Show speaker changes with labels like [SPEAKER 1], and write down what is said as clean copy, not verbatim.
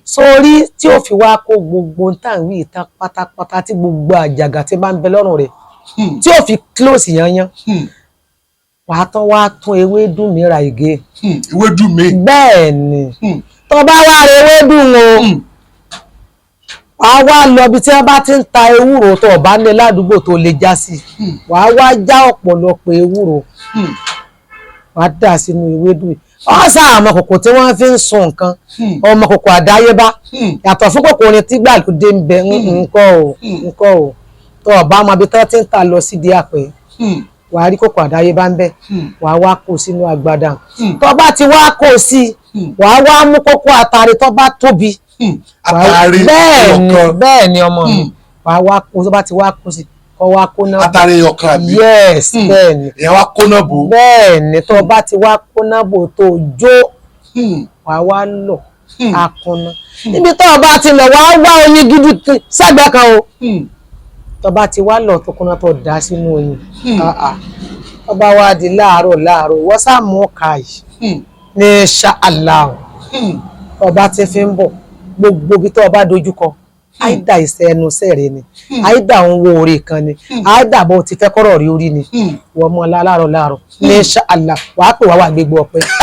[SPEAKER 1] Sórí tí ó fi wá kó gbogbo tá à ń wí ìtàn pátápátá, tí gbogbo àjàgà tí bá ń bẹ lọ́rùn rẹ̀, tí ó fi close yanyan, wàá tán wá tún ewédú mi ra ìgé.
[SPEAKER 2] Ewédú mi.
[SPEAKER 1] Bẹ́ẹ̀ ni. Tó bá wá ra ewédú o, wàá wá lọ ibi tí wọ́n bá ti ń ta ewúro, tó o bá ní ládùúgbò tó lè já sí, wàá wá já ọ̀pọ̀lọpọ̀ ewúro, wàá dà sínú ewédú yìí. Wọ́n sá àmọ́ kòkò tí wọ́n fi ń sun nǹkan, ọmọ kòkò àdáyébá, yàtọ̀ fún kòkò orin tí gbàlódé ń bẹ nǹkan o, nǹkan o. Tó o bá mọ ibi tí wọ́n ti ń tà, lọ sídìí àpẹ, wàá rí kòkò àdáyébá ń bẹ. Wàá wá kó sínú agbada. Tó bá ti wá kó sí, wàá wá mú kókó àtàrí tó bá tóbi.
[SPEAKER 2] Àtàrí?
[SPEAKER 1] Bẹ́ẹ̀ ni.
[SPEAKER 2] Ọ̀kan?
[SPEAKER 1] Bẹ́ẹ̀ ni, ọmọ mi. Wàá wá kó, tó bá ti wá kó sí, kó wá kó náà.
[SPEAKER 2] Àtàrí ọ̀kan, àbí?
[SPEAKER 1] Yes, bẹ́ẹ̀ ni.
[SPEAKER 2] Ìyẹn wá kóná bò.
[SPEAKER 1] Bẹ́ẹ̀ ni. Tó bá ti wá kó náà bò tó jó, wàá wá lọ akunná níbi tó o bá ti lọ, wàá wá oyin gidi sẹ́gbẹ̀ẹ́ kan o. Tó bá ti wá lọ tó kúnná, tó dá sínú oyin. Ah, ah. Tó bá wá di láàárọ̀ láàárọ̀, ìwọ sá mú ọkà yìí ní ṣáàlà. Tó bá ti fi ń bọ̀, gbogbo ibi tó o bá dojú kọ, àìdá ìṣẹ́ ẹnu sẹ́rẹ̀ ni, àìdá òun wo oore kan ni, àìdá bó ti fẹ́ kọ́rọ̀ rí orí ni, wọ́n mọ́ láàárọ̀ láàárọ̀ ní ṣáàlà, wàá pè wá, wà gbégbó ọpẹ́.